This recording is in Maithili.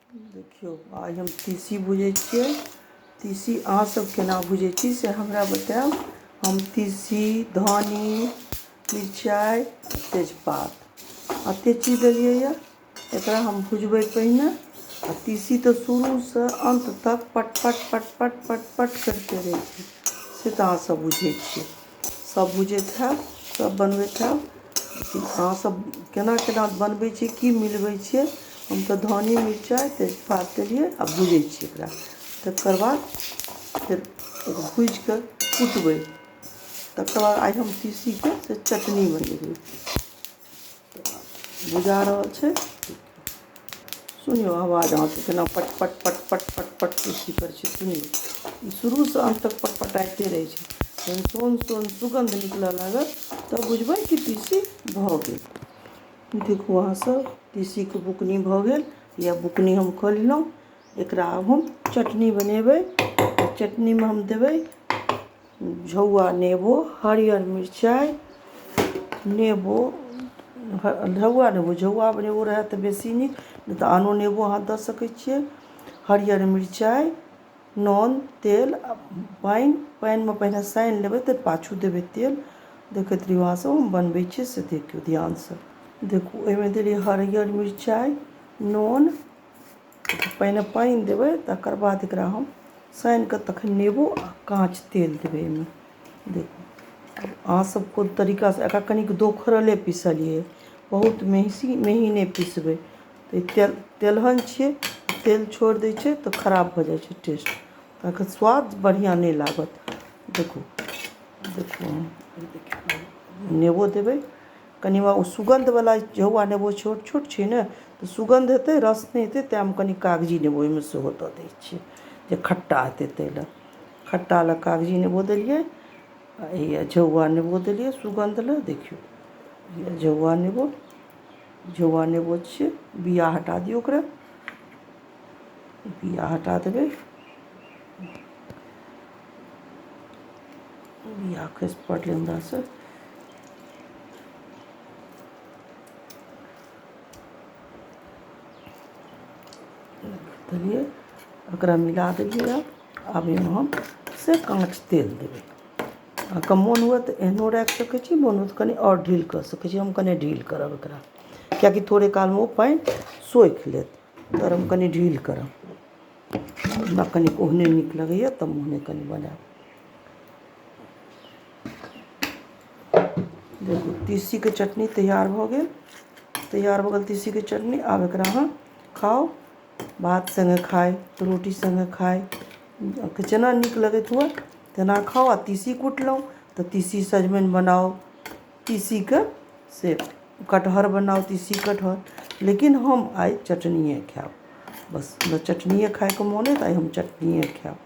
देखियौ, आइ हम तीसी भुजै छियै। तीसी अहाँसभ केना भुजै छी से हमरा बतायब। हम तीसी, धनी, मिरचाइ, तेजपात एतेक चीज देलियैए। एकरा हम भुजबै पहिने। आ तीसी तऽ शुरूसँ अन्त तक पट पट पट पट पट पट करिते रहै छै, से तऽ अहाँसभ बुझै छियै। सभ भुजैत हैब, सभ बनबैत हैब। लेकिन अहाँसभ केना केना बनबै छियै, की मिलबै छियै? हम तऽ धन्नी, मिरचाइ, तेजपात देलियै आ भुजै छियै एकरा। तकर बाद फेर भूजि कऽ कुटबै। तकर बाद आइ हम तीसीके से चटनी बनेबै। भुजा रहल छै। सुनियौ आवाज अहाँके, केना पट पट पट पट पट पट तीसी करै छै। सुनियौ, ई शुरूसँ अन्त तक पटपटाइते रहै छै। जहन सोन सोन सुगन्ध निकलऽ लागत तऽ बुझबै कि तीसी भऽ गेल। देखू अहाँसभ, तीसीके बुकनी भऽ गेल या बुकनी हम कऽ लेलहुँ। एकरा आब हम चटनी बनेबै। चटनीमे हम देबै झौआ नेबो, हरियर मिरचाइ, नेबो, झौआ नेबो। झौआ नेबो रहए तऽ बेसी नीक, नहि तऽ आनो नेबो अहाँ दऽ सकै छियै। हरियर मिरचाइ, नून, तेल आ पानि। पानिमे पहिने सानि लेबै तऽ पाछू देबै तेल। देखैत रहियौ अहाँसभ, हम बनबै छियै से देखियौ ध्यानसँ। देखू, ओहिमे देलियै हरियर मिरचाइ, नून। पहिने पानि देबै, तकर बाद एकरा हम सानि कऽ तखन नेबो आ काँच तेल देबै एहिमे। देखू, अहाँसभ कोन तरीकासँ एकरा कनिक दोखरले पिसलियै, बहुत मेहसी मेही नहि पिसबै तऽ ई तेल तेलहन छियै, तेल छोड़ि दै छै तऽ खराब भऽ जाइ छै टेस्ट, अहाँके स्वाद बढ़िआँ नहि लागत। देखू, देखू, नेबो देबै कनि। ओ सुगन्धवला झौआ नेबो छोट छोट छै ने, तऽ सुगन्ध हेतै, रस नहि हेतै। तेँ हम कनि कागजी नेबो ओहिमे सेहो दऽ दै छियै जे खट्टा हेतै, ताहि लए खट्टा लए कागजी नेबो देलियै। आ हैया झौआ नेबो देलियै सुगन्ध लए। देखियौ, हैया झौआ नेबो, झौआ नेबो छियै। बिआ हटा दियौ ओकरा, बिआ हटा देबै। बिआ खसि पड़लै हमरासँ। देलियै, ओकरा मिला देलियै। आब आब एहिमे हम से काँच तेल देबै। अहाँके मोन हुए तऽ एहनो राखि सकै छी, मोन हुए तऽ कनि आओर ढील कऽ सकै छी। हम कनि ढील करब एकरा, किएकि थोड़े कालमे ओ पानि सोखि लेत, तर हम कनि ढील करब। हमरा कनि ओहने नीक लगैए तऽ हम ओहने कनि बनायब। देखू, तीसीके चटनी तैयार भऽ गेल, तैयार भऽ गेल तीसीके चटनी। आब एकरा अहाँ खाउ, भात सङ्गे खाइ, रोटी सङ्गे खाइ, जेना नीक लगैत हुए तेना खाउ। आ तीसी कुटलहुँ तऽ तीसी सजमनि बनाउ, तीसीके से कटहर बनाउ, तीसी कटहर। लेकिन हम आइ चटनिए खायब बस। हमरा चटनिए खायके मोन अइ तऽ आइ हम चटनिए खायब।